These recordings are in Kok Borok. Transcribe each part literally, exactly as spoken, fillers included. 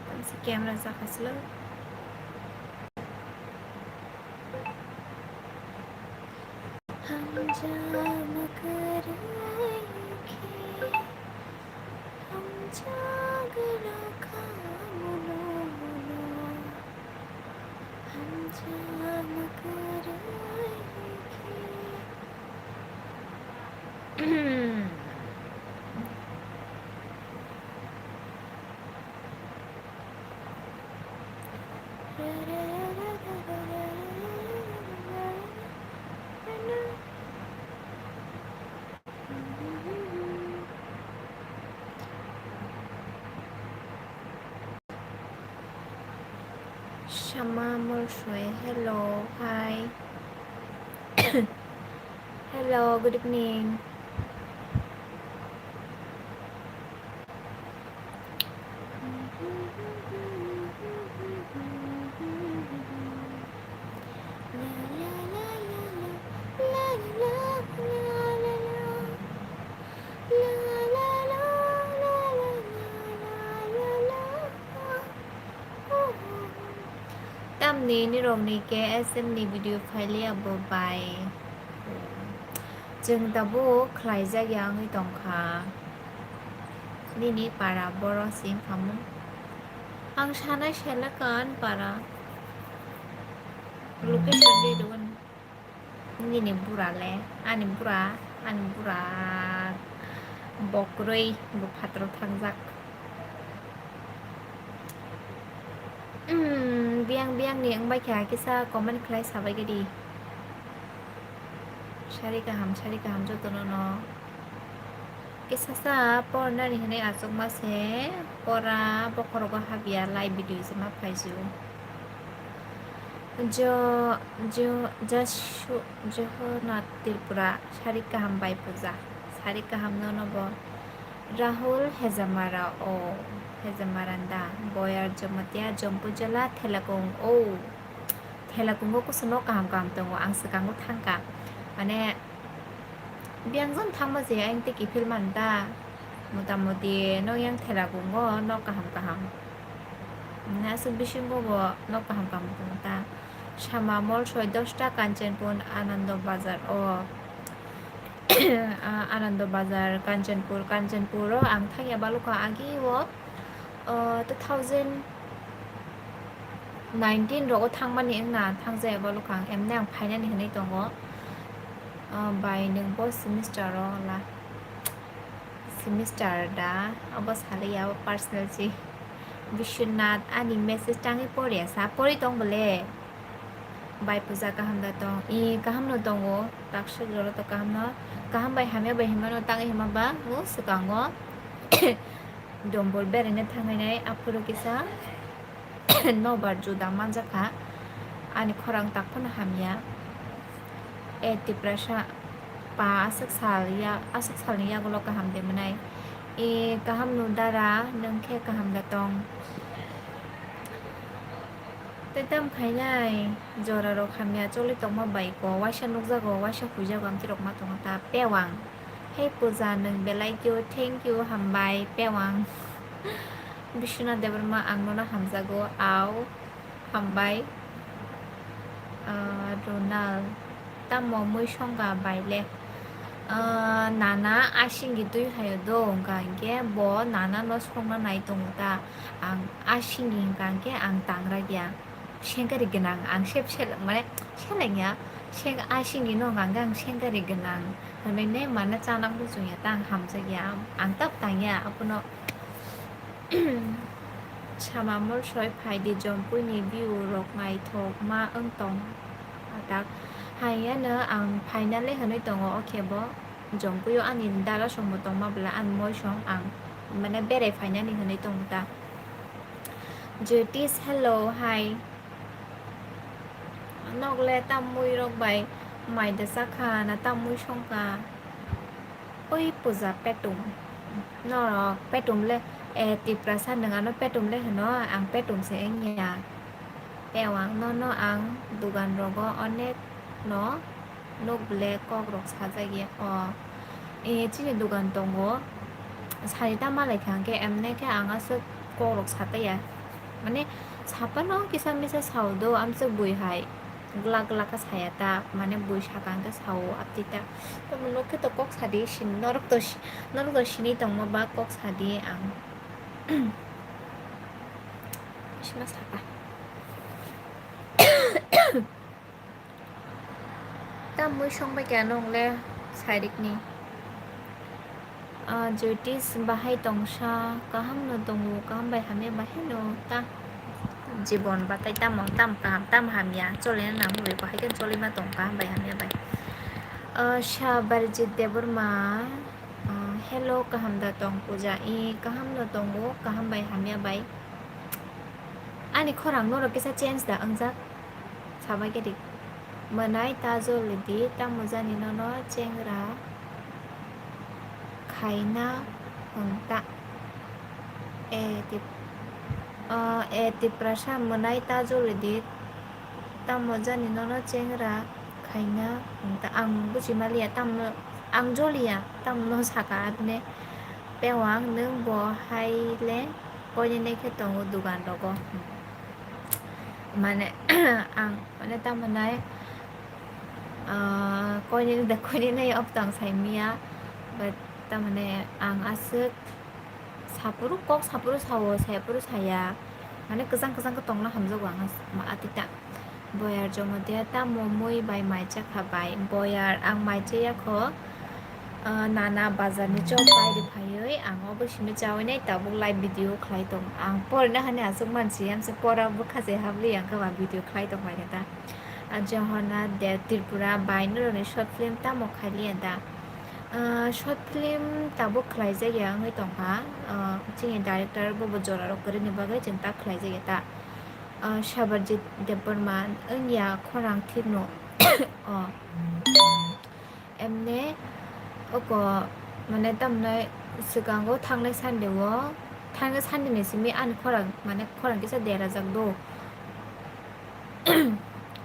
Tamsi camera jakaslo. Hamjakma kwrwi khe hamjagra kha mulo mulo. Hamjakma kwrwi khe. Sama Molsoi, hello, hi. Hello, good evening. Tamni nirokni K S M ni video phailiya bo bai. Chwng tabuk khlaijak ya wngwi tongkha. Nini para boro sing khamu. Ang sanai selaka ani para. Location di dogan. Nini bura le, ani bura, ani bura bokroi bo phatro thangjak. Hmm, biyang biyang ni wngbai kha kisa comment khlai sabai gadi. Sari kaham, sari kaham jotono no. Kisa sa pornani hinwi achukma se pora bokhorogo habya lai video se ma phaiju. Jo, jo, Jasu, Jagannath Tripura, sari kaham bai puja, sari kaham nono bo. Rahul Hejamara, o, Hejamara da, Boyar Jamatia, Jampuijala, Thelakung, o. Thela kungo kusu nok kaham kaham tongo, ang swkango thangkha. Mane, biyang jani thangma je ayang tei kiphil man ta. Mota moti nok yang thela kungo nok kaham kaham. Mane, aswk bisingo bo nok kaham kaham tongo ta. Sama Molsoi dosta, Kanchanpur, Anando Bazar o. Ah, Anando Bazar, Kanchanpur, Kanchanpur o ang thangya balukha agi o. O, two thousand nineteen rogo thangmani wngna thangjaya balukha ang, emne ang phainani hinwi tongo. O, bai nwng bo semester o la, semester da, abo saliya, abo personal se. Biswanath ani message tangwi poriya sa, pori tong bole. Bai puja kaham da tong, i kaham no tongo, taksa jora to kaham no, kaham bai hamya bai hima no tangwi hima ba, o swkango. Dombor beraina thangwi nai aphuru kisa nobar juda manjakha, ani khorang tak phano hamya. E Tiprasa pa aswk sal ya, aswk salni yagulo kaham de mwnai. E kaham no dara, nwng khe kaham da tong. Tei tam khainai jora rok hamya choli tongma bai ko waisa nukjago, waisa huijago amtwi rok ma tongo ta pewang. Hei puja nwng belai khe o, thank you, hambai pewang. Biswanath Debbarma ang nono hamjago, au, hambai. Ah, Ronald, tamo mui songkha bai le? Ah, nana asingni twi hayo do, hwnkha hinkhe bo nana no songna nai tongo ta. Ang asingni hwnkha hinkhe ang tangra ya. Sengkari gwnang, ang sep seleng, mane, seleng ya, seng-, asingni no hwnkha hinkhe ang sengkari gwnang. Hwnwi ne mana chana muchung ya ta, ang hamjak ya, ang tab tang ya, abono. Sama Molsoi phai di, Jompui ni view rok naithok ma wng tong. Atak hai ya no ang finally hwnwi tongo, o khe bo. Jompui o ani dara song bo tongma bwla, ani moi song ang mane berai phainani hwnwi tongo ta. Jyotish, hello, hi. Nok le tam mui rok bai mai da cha kha na, tam mui song kha. Oi puja petum. Norok petum le, eh, Tiprasa nwng ano petum le hwno, ang petum se wng ya. Tei ang nono ang dugan rogo onek no Nuk ble kok rok sajak ya. O, e, chini dugan tongo. Sari ta malai kha hwnkhe, emne khe ang aswk kok rok sataya. Mane, sapano kisa misa sao do, amswk bui hai. Glak glak khe saya ta, mane bui saka hwnkhe sao, aptwi ta. Tamo nuk khe to kok sadi, sin-, norok to si-, norok to sini tongma ba kok sadi ang. Sima saka. Tamwi songbai kha nong le sairikni. Ah, Jyotish bahai tongsa, kaham no tongo, kaham bai hamya bahai no ta. Jibon batai tamo, tam kaham, tam hamya, chole na nang bai bahai khe chole ma tong kaham bai hamya bai. Ah, Shabarjit Debbarma, ah, hello, kaham da tong puja? I, kaham no tongo, kaham bai hamya bai. Ani khorang norok kisa change da wngjak. Sabai khe di. Mwnai ta joli di, tamo jani nono chengra khaina hwn ta. E tip-, ah, e Tiprasa, mwnai ta joli di, tamo jani nono chengra khaina hwn ta. Ang buji maliya, tamno ang joliya, tamno saka abne. Pewang, nwng bo hai le koinene khe tongo dugan rogo. Mane, ang, mane, tamo nai, ah, koinene da koinene ob tong sai miya, but tamane ang aswk saphuru kok saphuru sao, saphuru saya, mane, kwchang kwchang khe tongna hamjago ang as-, ma atita. Boyar jomo de tamo mui bai mai chakha bai? Boyar ang mai chaya kho, ah, nana bazar ni chop pai ri phaiwi ang obo simi chawi nai tabuk live video khlai tong. Ang porina hani aswk mansi amsa pora bwkha se habli ang khe ba video khlai tong bai khe ta. Ah, Johornath de Tripura bai norok ni short film tamo khailiya da? Ah, short film tabuk khlai jak ya wngwi tong kha. Ah, chini director bo bo jora rok kwrwini bagwi chwng ta khlai jak ya ta. Ah, Sabarjit Debbarma wngya khorang thikno. O. Emne oko, mane, tamne swkango thangnai Sunday o, thangnai Sunday ni simi ani khorang, mane, khorang kisa derajak do.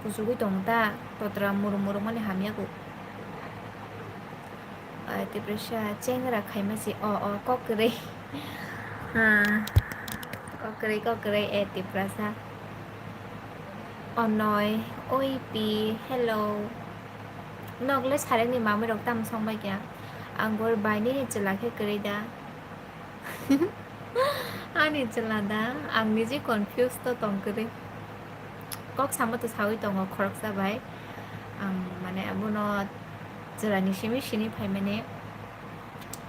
Kuchugwi tong ta, totra murum murum mani hamya ko. Ah, Tiprasa chengra khaima si, o, o, kok kwrwi. Ah, kok kwrwi, kok kwrwi, e Tiprasa. Onoi, oi pi, hello. Nok le sareng ni mamwi rok tam song bai kya. Ang bor bai nini chwla khe kwrwi da. Ani chwla da, ang niji confuse to tong kwrwi. Kok samo to sawi tongo khoroksa bai. Ang mane abono chwla ni simi sini phai mani.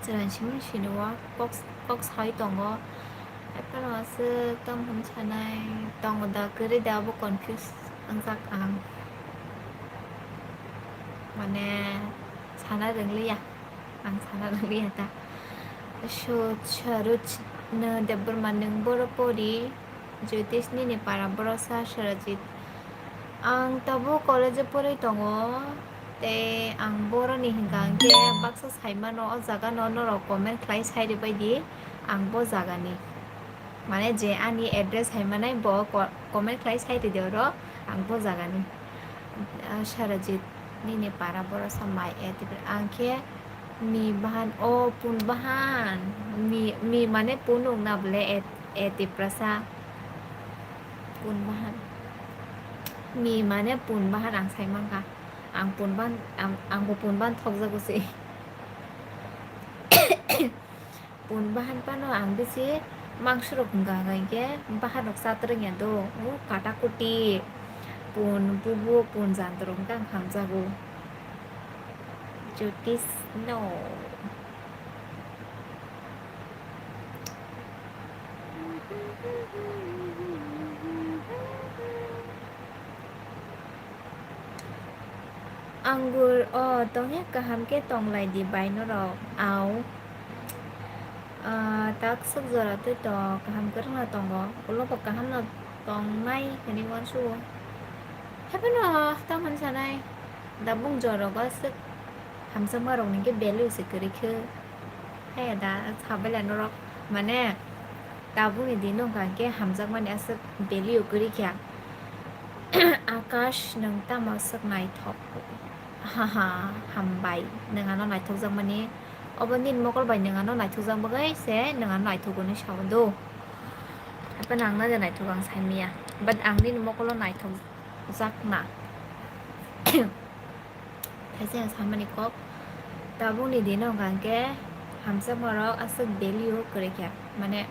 Chwla ni simi sini o kok, kok sawi tongo. Ephano aswk tamo hwn sanai tongo da kwrwi da abo confuse wngjak ang. Mane sana rwngliya. Ang sana rwliya ta. So, Saruj, no Debbarma, nwng boro pori? Jyotish, nini para boro sa Sarajit. Ang tabuk college o porwi tongo. Tei ang boroni hwnkha hwnkhe baksa saimano, o jaga no norok comment khlai sai rwbai di. Ang bo jagani. Mane je ani address hai manai bo ko-, comment khlai sai rwdi oro. Ang bo jagani. Ah, Sarajit, nini para boro sa mai e, tipra ang khe mi bahan, o pun bahan, mi, mi mane pun wng na bole e, e Tiprasa, pun bahan, mi mane pun bahan ang sai mankha, ang pun bahan, ang, ang bo pun bahan thokjago se. Pun bahan pano ang bisi mangso rok hwnkha hwnkha hinkhe bahan rok chatrwng ya do, o kata kuti pun bubu pun janto rok hwnkhe ang hamjago. Jyotish no. Angur, o, tongya kaham khe tonglai di bai norok, au. Ah, tak swk jora twi to kaham kwrwngno tongo, ulo bo kaham no tongnai hinwi uansugo. Haphano tamo hwn sanai, da bung jora rogo aswk hamjakma rokni khe value se kwrwi khe. Haya da, sabai lai norok, mane, tabukni dino hwnkha khe hamjakmani aswk value kwrwi kha. Akash, nwng tamo swk naithok? Haha, hambai, nwng ano naithokjakmani. Obo nini mokol bai nwng ano naithokjak bagwi se nwng ano naithok hwnwi sao do. Haphano ang naja naithok ang saimanya. But ang nini mokolo naithokjak na. Thaisa ang samani kok. Tabukni dino hwnkha hwnkhe hamjakmarok aswk value kwrwi kha. Mane,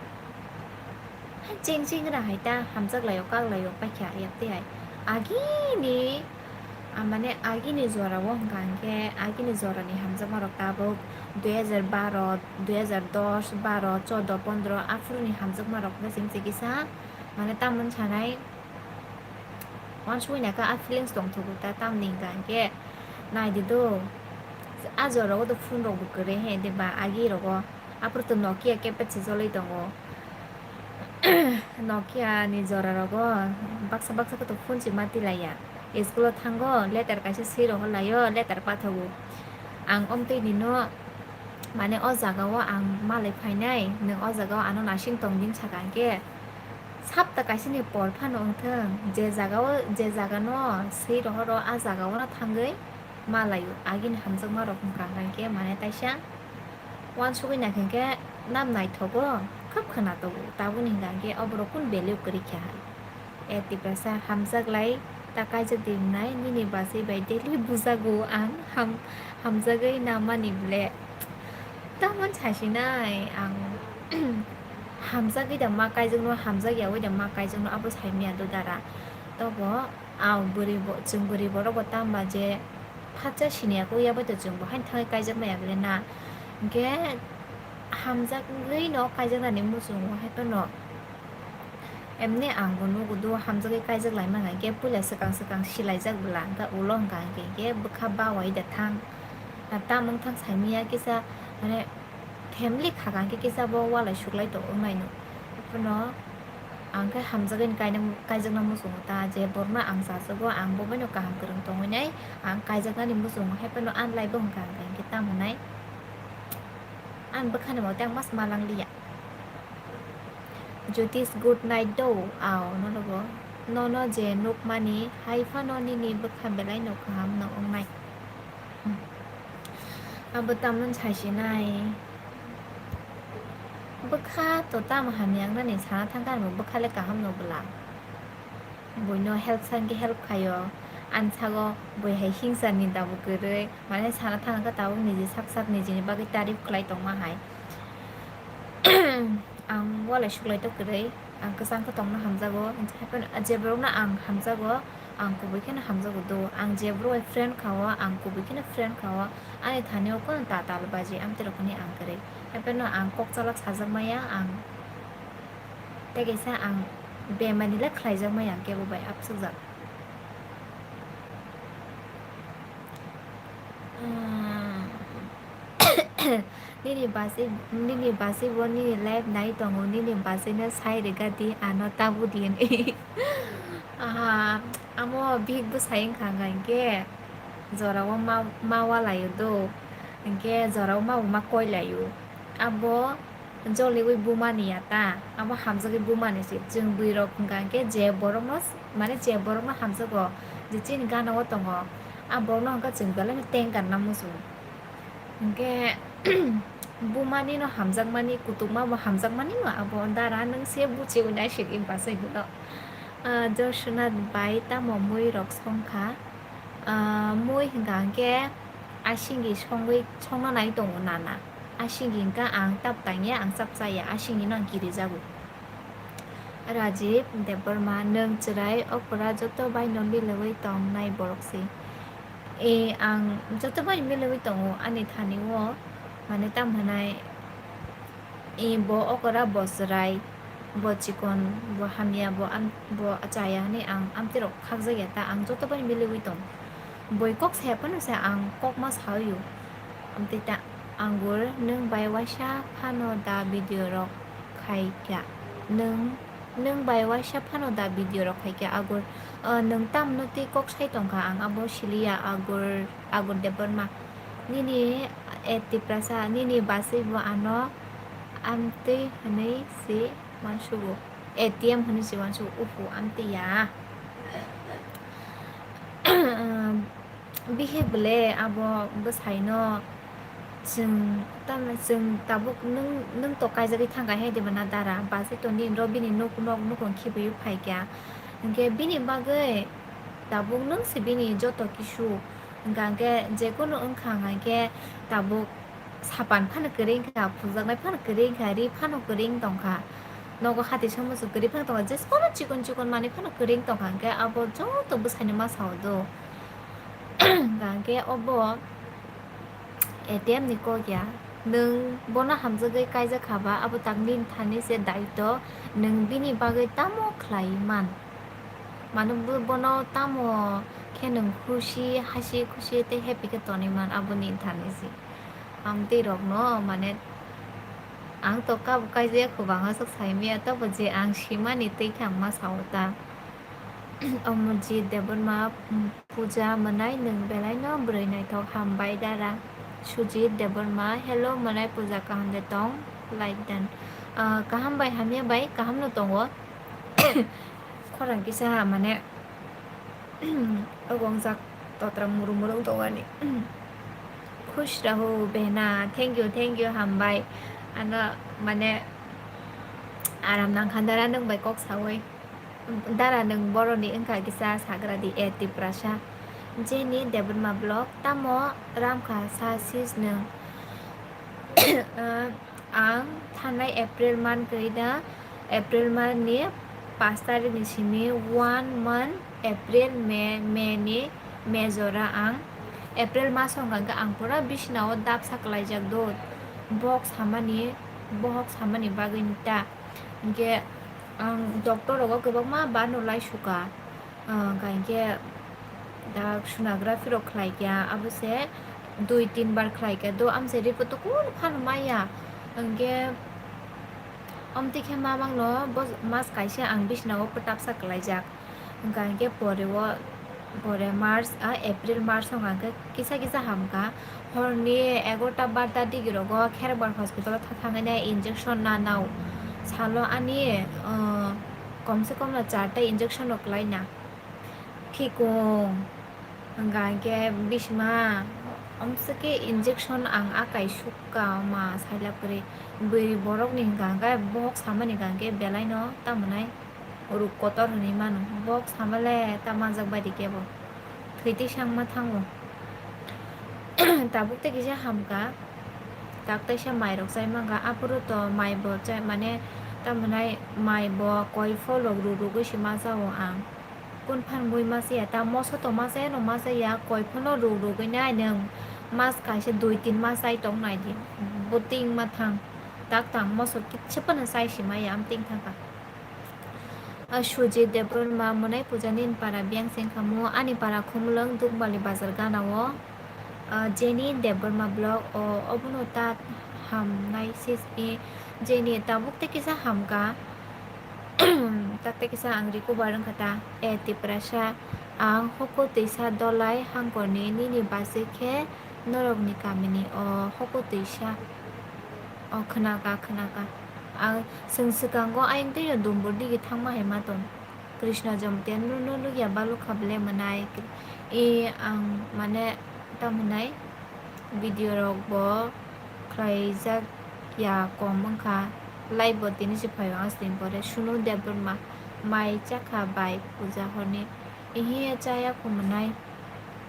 cheng cheng gra hai ta hamjak laio, kak laio, paikha, yaptwi hai. Agini, ah, mane, agini jorao hwnkha hwnkhe, agini jorani hamjakmarok tabuk dui hajar baro, dui hajar dos, baro, chodo, pondro, aphuruni hamjakmarok hwnkhe cheng cheng kisa, mane, tamoni sanai, uansukwi naikha, a feelings tongthogo ta, tamni hwnkha hwnkhe, naidi do, a jorao do phone rok bo kwrwi he, de ba, agi rogo, aphuru to Nokia kepet se joloi tongo. Nokia ni jora rogo baksa baksa khe to phone se ma tilaiya. School o thango, letter kaisa swi rohor laio, letter pathogo. Ang omtwi nino, mane, o jaga o ang malai phainai, nwng o jaga o ano nasing tong din saka hwnkhe, sapta kaisa ni por phano wngthung, je jaga o, je jaga no swi rohoro, a jaga o no thangwi malaio. Agini hamjakma rok wngkha hwnkhe, mane, taisa uansugwi naikha hwnkhe nam naithogo, khub khwnatok, tabukni hwnkha hwnkhe oborok kunu value kwrwi kha hai. E Tiprasa, hamjak lai ta kaijak di wngnai, nini bachwi bai daily bujago ang, ham-, hamjagwi namani ble. Tamon sasinai ang, hamjagwi da ma kaijakno, hamjak yaui da ma kaijakno, abo saimanya do dara. Tobo, aw, bwrwi bo, chwng bwrwi borok bo tamo ba je phatsa siniya kok ya bai to chwng bo haino thangwi kaijak maya bole na. Hwnkhe hamjagwi no kaijaknani muchungo hai phano. Emni ang bo nugo do, hamjagwi kaijak laima hwnkha hwnkhe puila swkang swkang silaijak bwla, hwnkhe ulo hwnkha hwnkhe bwkha bawai da thang, tamo wng thang saimanya kisa, mane, family kha hwnkhe kisa bo walai suklai tong wngnai no. Phano ang khe hamjagwi kaijak, kaijakna muchungo ta, je borokno ang chajago, ang bo baino kaham kwrwng tongwi nai, ang kaijaknani muchungo, hai phano ani life bo hwnkha hwnkha hwnkhe tamo nai, ani bwkhani motwi ang mas ma lang liya. Jyotish, good night do. Aw, nono bo. Nono je nukmani, hai phano nini bwkha belai no kaham no wngnai. Hmm. Abo tamon saisinai. Bwkha to tamo hamya wngnani sana thangkha, ani bwkha le kaham no bwla. Buino help sankhe help khaio. Ani sago bui hai hingsani dabu kwrwi. Mane sana thangkha tabuk niji sak sak nijini bagwi tarif khlai tongma hai. Ang walai suklai to kwrwi, ang kwchang khe tongna hamjago, je borokno ang hamjago, ang kubui kheno hamjago do, ang je borok bai friend kha-o, ang kubui kheno friend kha-o, ani thani o kono ta tal baji amtwi rok hwnwi ang kwrwi, hai phano ang kok chalak sajak maya, ang tei kaisa ang bemani le khlaijak maya, ang kebo bai absukjak. Nini basi, nini basi bo nini life nai tongo, nini basi no sai rega di ano tabu di hwnwi. Aha, amo bihik bwsai wngkha hwnkha hwnkhe jorao ma, ma walaio do, hwnkhe jorao ma bo ma koilaio. Abo joliwi bumani ya ta, abo hamjagwi bumani se. Chwng bwrwi rok hwnkha hwnkhe je borokno, mane je borokno hamjago, je chini gana o tongo, a borokno hwnkha chwng belai no tengkar na muchungo. Hwnkhe bumani no hamjakmani, kutukma bo hamjakmani no, abo dara nwng se buchiwi naisik i bachai hwno. Ah, Joshnath bai tamo mui rok songkha? Ah, mui hwnkha hwnkhe asingni songwi, songna nai tongo nana. Asingni hwnkha ang tap tangya, ang chap chaya, asingni no ang kirijago. Rajib Debbarma, nwng chwrai okra joto bai no milewi tongnai borok se. E, ang joto bai milewi tongo ani thani o, mane tam hwnai, e, bo okra, bo chwrai, bo chikon, bo hamya, bo am-, bo chaya hwnwi ang amtwi rok khakjakya ta, ang joto bai milewi tong. Boi kok saya phano se ang kok ma sawi o. Amtwi ta, Angur, nwng bai waisa phano da video rok khai kha? Nwng, nwng bai waisa phano da video rok khai kha? Agur, o, nwng tamno twi kok sai tongkha, ang abo siliya, Agur, Agur Debbarma. Nini, e, Tiprasa, nini bachwi bo ano amtwi hwnwi se uansugo. A T M hwnwi se uansugo, uhu, amtwi ya. Bihik bole abo bwsaino chwng, tamni chwng tabuk nwng, nwng to kaijagwi thangkha he diba na dara, bachai toni ro bini nuk nok nukhung khibiui phaikha. Hinkhe bini bagwi tabuk nwng se bini joto kisu. Hwnkha hinkhe jekono wngkha hinkhe tabuk sapan phano kwrwi wngkha, phujaknai phano kwrwi wngkha, ri phano kwrwi wng tongkha. Nogo hati somoso kwrwi phano tongkha, jesa phano chikon chikon manwi phano kwrwi wng tongkha, hinkhe abo joto bwsaino ma sao do. Hinkhe obo A T M ni kok ya, nwng bono hamjagwi kaijak kha ba, abo tak nini thani se daito, nwng bini bagwi tamo khlai man. Mane bo-, bono tamo khe nwng khusi, hasi khusi tei happy khe tonwi man, abo nini thani se. Amtwi rokno, mane, ang to kabo kaijak kwbangma swk sai maya, tobo je ang simani twi khe ang ma sao ta. Omorjit Debbarma, mm, Puja mwnai nwng belaino bwrwi naithok, hambai dara. Sujit Debbarma, hello mwnai Puja, kaham de tong? Like dan. Ah, kaham bai, hamya bai, kaham no tongo. Khorang kisa mane, ogongjak totra muru muru wng tongo ani. Khush raho behna, thank you, thank you, hambai. Ano mane aram nangkha dara nwng bai kok sawi. Dara nwng boroni wngkha kisa sagra di, e Tiprasa. Jenny Debbarma vlog, tamo ramkha sa sis nwng? Ah, ang thanai April month kwrwi da, April month ni pash tarikh ni simi one month, April, May, May ni May jora ang. April mas wngkha khe ang pura bisina o dapsa kwlaijak do, bohok samani, bohok samani bagwi ta. Hinkhe ang doctor rogo kwbangma bano lai suka, ah, hinkhe dak sonography rok khlai kha, abo se dui tin bar khlai kha, do amse report to kunu phano maya. Hinkhe amtwi khe mamang no bo mas kaisa ang bisina o kwtapsa kwlaijak. Hwnkha hinkhe pore o, pore March, ah, April, March wngkha hinkhe kisa kisa hamkha. Horni egarota barta digi rogo Kherbar hospital o tha-, thangwi nai injection nanao. Salo ani, ah, komse kom no charta injection rok kwlai na. Khikung. Hwnkha hinkhe bisima, omswkhe injection ang akai sukha ma sailak kwrwi. Bwrwi borokni hwnkha hinkhe bohok samani hwnkha hinkhe belai no tamo nai. Ruk kotor hwnwi mano. Bok sama le ta manjak bai di kebo. Thwi twi sangma thango. Tabuk tei kisa hamkha. Tak taisa mai rok chai mankha. Aphuru to mai bo chai mane tamo nai mai bo koi pholok ruk rugwi se ma chao ang. Kun phan mui ma chaya ta moso to ma chaya no ma chaya koi phano ruk rugwi nai nwng mas kaisa dui tin mas chai tong nai di. Bo ting ma thang. Tak tang moso kisa phano chai se maya am ting thangkha. Ah, Sujit Debbarma, mwnai puja nini para biyang se wngkha mo, ani para Khumulwng Dukbali bazar gana o. Ah, Jenny Debbarma vlog o, obono ta hamnai sispi. Jenny tabuk tei kisa hamkha, tak tei kisa ang recover wngkha ta. E Tiprasa, ang hoko twisa dolai hangkorni nini basi khe norokni kamini o hoko twisa. O khwnaka, khwnaka. Ang, chwng swkango ayang twi no Dumbur digi thangma hai ma tong. Krishna Jamatia no, no nukya balukha ble mwnai. I ang mane tamo hinai video rok bo khlaijak ya kom wngkha. Live bo tini se phaio ang sini pore. Sunu Debbarma mai chakha bai puja horni. Ihi chaya khumunai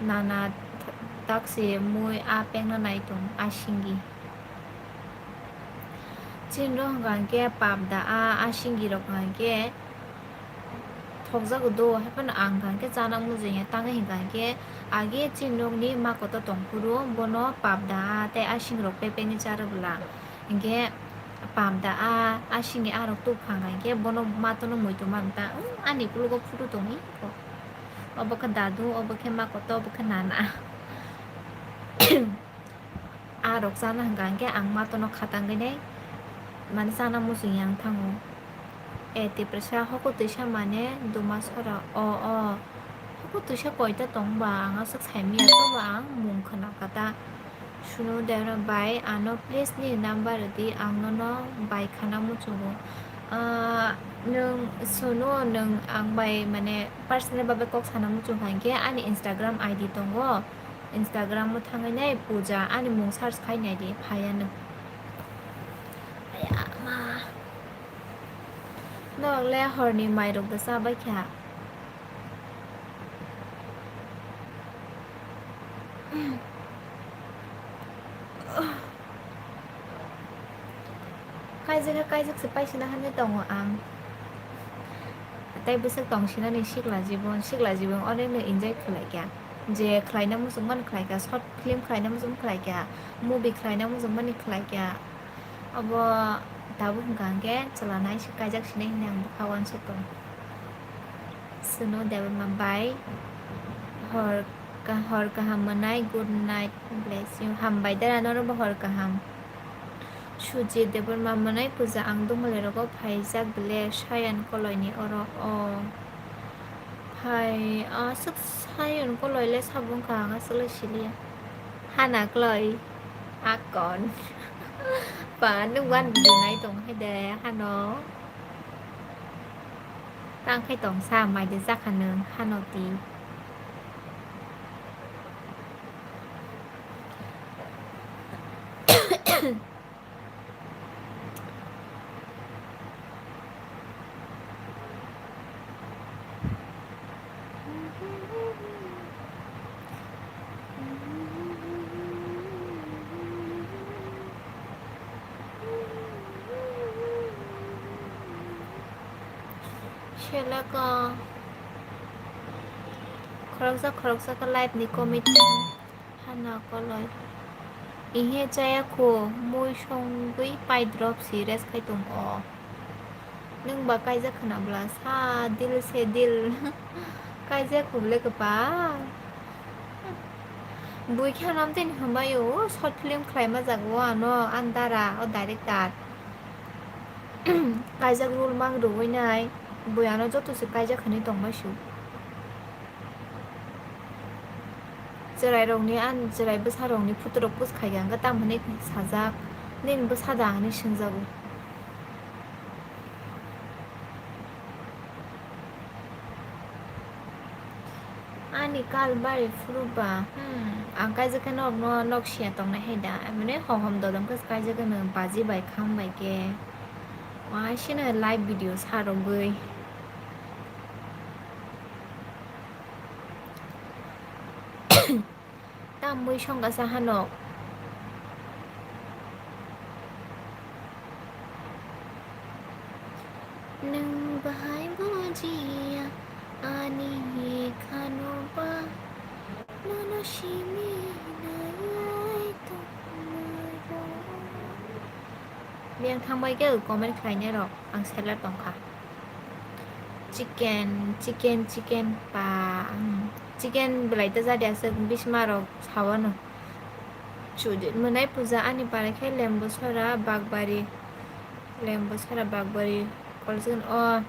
nana taksi mui a pengna nai tong a singi. Chini rok hwnkha hinkhe pap da a, a singi rok hwnkha hinkhe thokjago do, haiphano ang hwnkha hinkhe chana muchungya tangwi hwnkha hinkhe age chini rokni ma kotor tongphuru bono pap da a tei a singi rok pepengwi charwk bwla. Hinkhe pap da a, a singi a rok tubukha hwnkha hinkhe bono matono muitu manta, "Umm, ani ukologo phuru tongwi." Obo khe dadu, obo khe ma kotor, obo khe nana. A rok chana hwnkha hinkhe ang matono khatangwi nai, mane chana muchungya wng thango. E Tiprasa hoko twisa mane duma sora, o, o. Hoko twisa koita tong ba, ang aswk sai manya, tobo ang mung khna kha ta. Sunu Debbarma bai, ano please nini number rwdi, ang nono bai khana muchungo. Ah, nwng Sunu, nwng ang bai mane personal babe kok sana muchung kha hinkhe ani Instagram I D tongo, Instagram o thangwi nai puja ani mung search khai nai di, phaiya nw. Aya ma. Norok le horni mairok da cha bai kha. Kaijak khe kaijak se paisana hinwi tongo ang. Tei bwswk tong sinani sikla jibon, sikla jibon onek no enjoy khlai kha. Je khlaina muchung mani khlai kha, short film khlaina muchung khlai kha, movie khlaina muchung mani khlai kha. Abo tabuk hwnkha hwnkhe chwla nai se kaijak sinai hinwi ang bwkha uansuk tongo. Sunu Debbarma bai hor ka-, hor kaham mwnai, good night, bless you. Hambai dara norokbo hor kaham. Sujit Debbarma mwnai puja ang Dumbalirogo phaijak bile Sayan Koloini oro o. Phai aswk Sayan Koloi le sabo wngkha ang aswk le siliya. Hana Kloi akon. Ba nwng wan video nai tong hai de hano. Tang khai tong sa mai de jakha nwng hano ti. Selaka khoroksa khoroksa khe live ni committee hana koloi. Ihe chaya kho, mui songwi pai drop si rest khai tong o. Nwng ba kaijak khna bwla sa dil se dil. Kaijak kho bwle kwpal. Bui khe ano amtwini hambai o short film khlai ma jago ano ani dara o director. Kaijak role mang rwui nai, bui ano joto se kaijak hinui tongbai su. Chwrairokni ani chwrai bwsarokni photo rok post khai kha hwnkhe tamo hinui sajak, nini bwsa da hinui swngjago. Ani kal bari phuru ba, hmm, ang kaijak khe norokno nok siya tongnai hai da, mane hohom dodom khe kaijak khe nwng baji bai kham bai khe, waisano live video sa rwgwi. Tamwi songkha sa hano. Nwng bahai bujiya ani khano ba, nono simi naiwi tongmani. Biyang thangbai khe comment khlainai rok ang seller tongkha. Chicken, chicken, chicken pa, hmm. Chicken belai ta jadi aswk bisma rok sawano. Chujit mwnai puja ani para khe Lembusora Bakbari, Lembusora Bakbari, kolswn o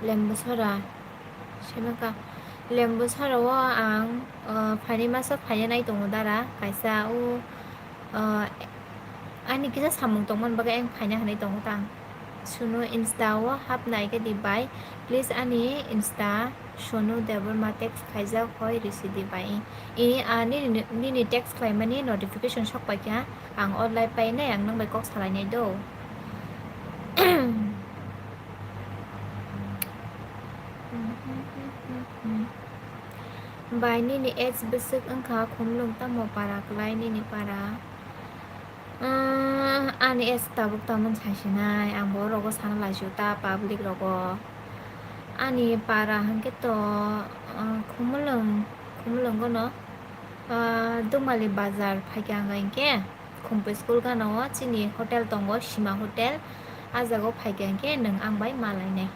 Lembusora, semaka Lembusora o ang, uh, phaini masa phaina nai tongo dara, kaisa o, uh, ani kisa samung tongmani bagwi ang phaina hinui tongo tang. Sunu Insta o hapnai khe di bai, please ani Insta Sonu Debbarma text khaijak hoi risi di bai. I, a, nini, nini text khlaimani notification sok pai kha, ang o live painai, ang nwng bai kok salainai do. Bai nini age bwswk wngkha khumlwng tamo para kwlai nini para? Umm, ani age tabuk tamoni saisinai, ang bo rogo sana laisio ta public rogo. Ani para hwnkhe to, umm, Khumulwng, Khumulwng gono, umm, Dumali bazar phaikha hwnkhe, Khumpui school gana o chini hotel tongo, Sima Hotel. A jaga o phaikha hwnkhe nwng ang bai malainai.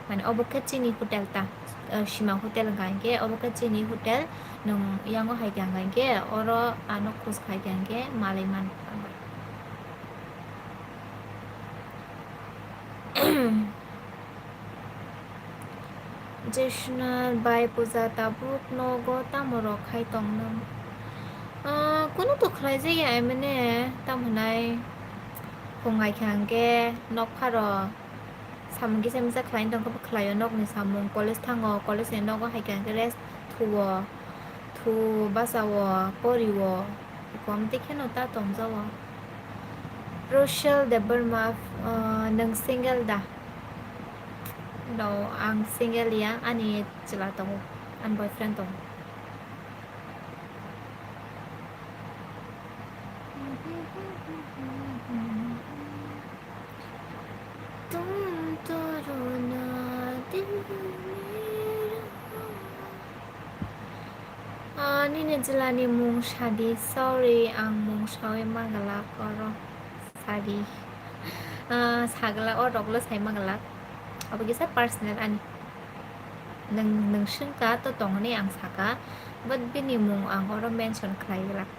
Mane obo khe chini hotel ta, eh, Sima Hotel hwnkha hinkhe obo khe chini hotel, nwng yango hai kha hinkhe oro ano khus khai kha hinkhe malai man. Jesna bai puja tabuk nogo tamo rok khai tong nang? Ah, kunu to khlai jaya emene tam hinai phungai kha hinkhe nok pharo. Samung kisa misa khlaina tongkha, bo khlaio nokni samung, college thango, college ni nogo hai khe rest thuo. O basa o, pori o, kom te kheno ta tong ja o. Rochelle Debbarma, ah, nwng single da? No, ang single ya, ani chwla tongo, ani boyfriend tongo. तुम तो रोना दिल मेरा। Ah, nini jwlani mung sadi, sorry, ang mung sawi magalak oro. Sadi. Ah, sagla o roklo sai magalak. Abo kisa personal ani. Nwng, nwng swngkha to tong hwnwi ang sakha, but bini mung ang oro mention khlai glak.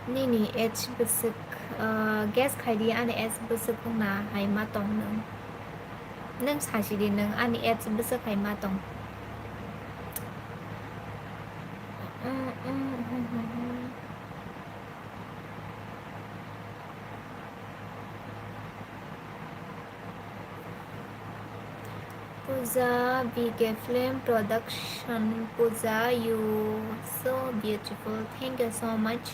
Nini age bwswk, ah, guess khai di, ani age bwswk wngna hai ma tong nwng? Nwng sasi di, nwng ani age bwswk hai ma tong? Puja B K Film Production, Puja, you so beautiful. Thank you so much.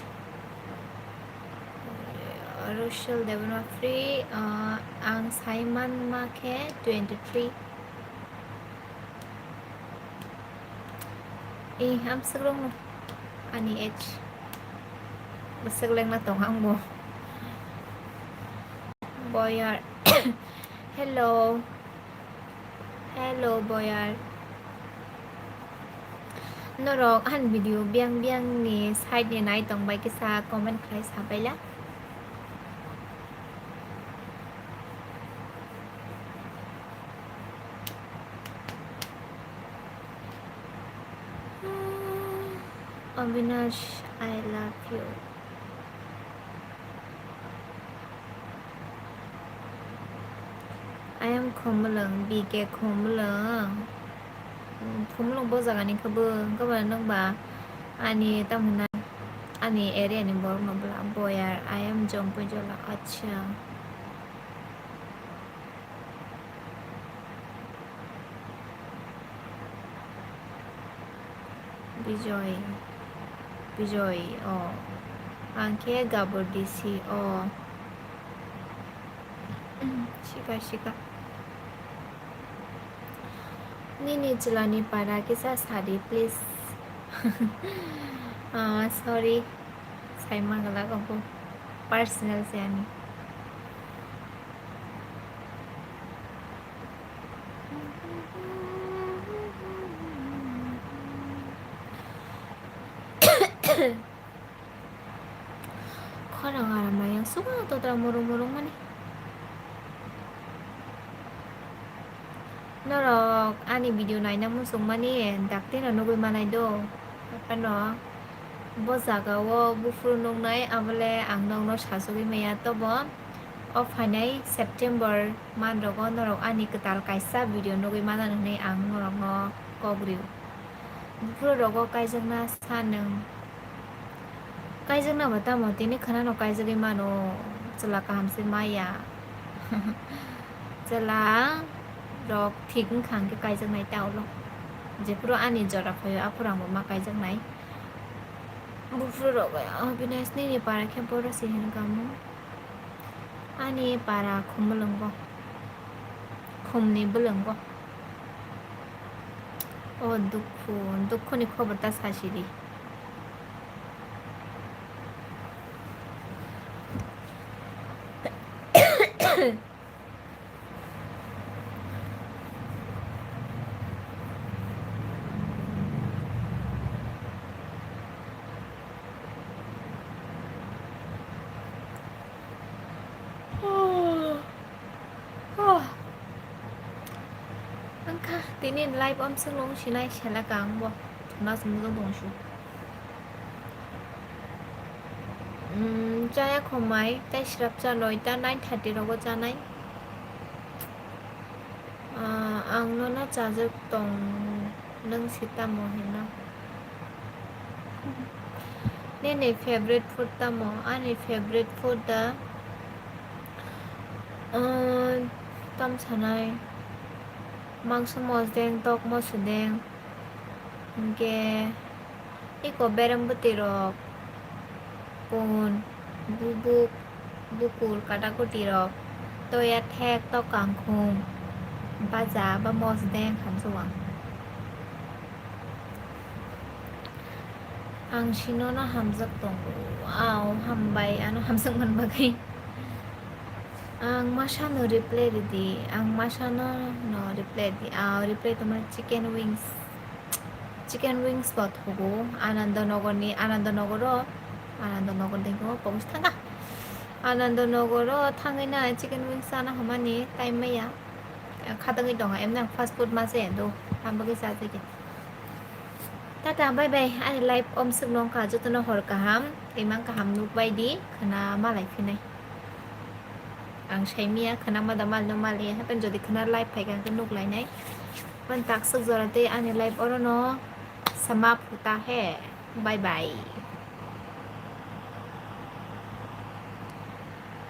Rochelle Debbarma free, uh, ang sai man ma khe twenty three. Eh, amswk rokno ani age. Bwswk lengna tong ang bo. Boyar. Hello. Hello, boyar. Norok ani video biang biang ni side ni nai tong bai kisa comment khlai sa paila. Avinash, I love you. I am Khumulwng, B K Khumulwng. Khumulwng bo jaga ni khe bo, hwnkhe bo nwng ba ani tamo hwnai ani area ni borok no bwla? Boyar, I am Jompuijola, acha. Bijoy, Bijoy, o. Ang khe Gabur D C, o. Sika, sika. Nini chwlani para kisa sadi, please. Ah, sorry. Sai magalak abo personal se ani. Khorang aram mayang suka totra murung murung mani. Norok ani video naina muchung mani dakti no nugui manai do. Phano bo jaga o buphuru nuknai, abole ang nokno sachugui maya tobo. O phainai September manrogo norok ani kwtal kaisa video nugui manani hwnwi ang norokno kok rio. Buphuru rogo kaijakna sa nwng. Kaijakna ba tamo tini khwnano kaijagwi mano, chwla kaham se maya. Chwla rok thik wngkha hwnkhe kaijaknai ta ulo. Jephuru ani jora phaio aphuru angbo ma kaijaknai. Buphuru rok, o, Binash nini para khe boro se hinwi kamo. Ani para Khumulwngo, Khumni bwlwngo. O dukhu, dukhuni khobor ta sasi di. Wngkha tini live amswk nung sinai selaka ang bo thuna sumjak bongsu. Chaya khomai tei srapcha noita nine thirty rogo chanai. Ah, ang nono chajak tong, nwng se tamo hino? Nini favorite food tamo? Ani favorite food da, ah, tam sanai, Mangso mosdeng, tok mosodeng, hinkhe eko berem bwtwi rok, pun, bubuk, bukur, kata koti rok, toya thek, tok kangkhung, baja ba mosdeng hamjak ang. Ang sinono hamjak tongo, ao hambai ano hamjak man bagwi. Ang masano reply ridi, ang masano no reply di, ao reply tongmani chicken wings, chicken wings bo thogo, Anandanagar ni, Anandanagar o, Anandanagar dengko pogos thangkha, Anandanagar o thangwi na chicken wings chana hamani time maya, khatangwi tongo, emni ang fast food ma chaya do, hambai khe chajagwi. Tata, bye bye. Ani live omswk nongkha, jotono hor kaham, imang kaham nukbai di, khna malai phinai. Ang saimia khna mada malno mali, hapen jodi khna live phaikha khe nuklainai. Hapen takswk jora tei ani live orono samap huta he. Bye bye.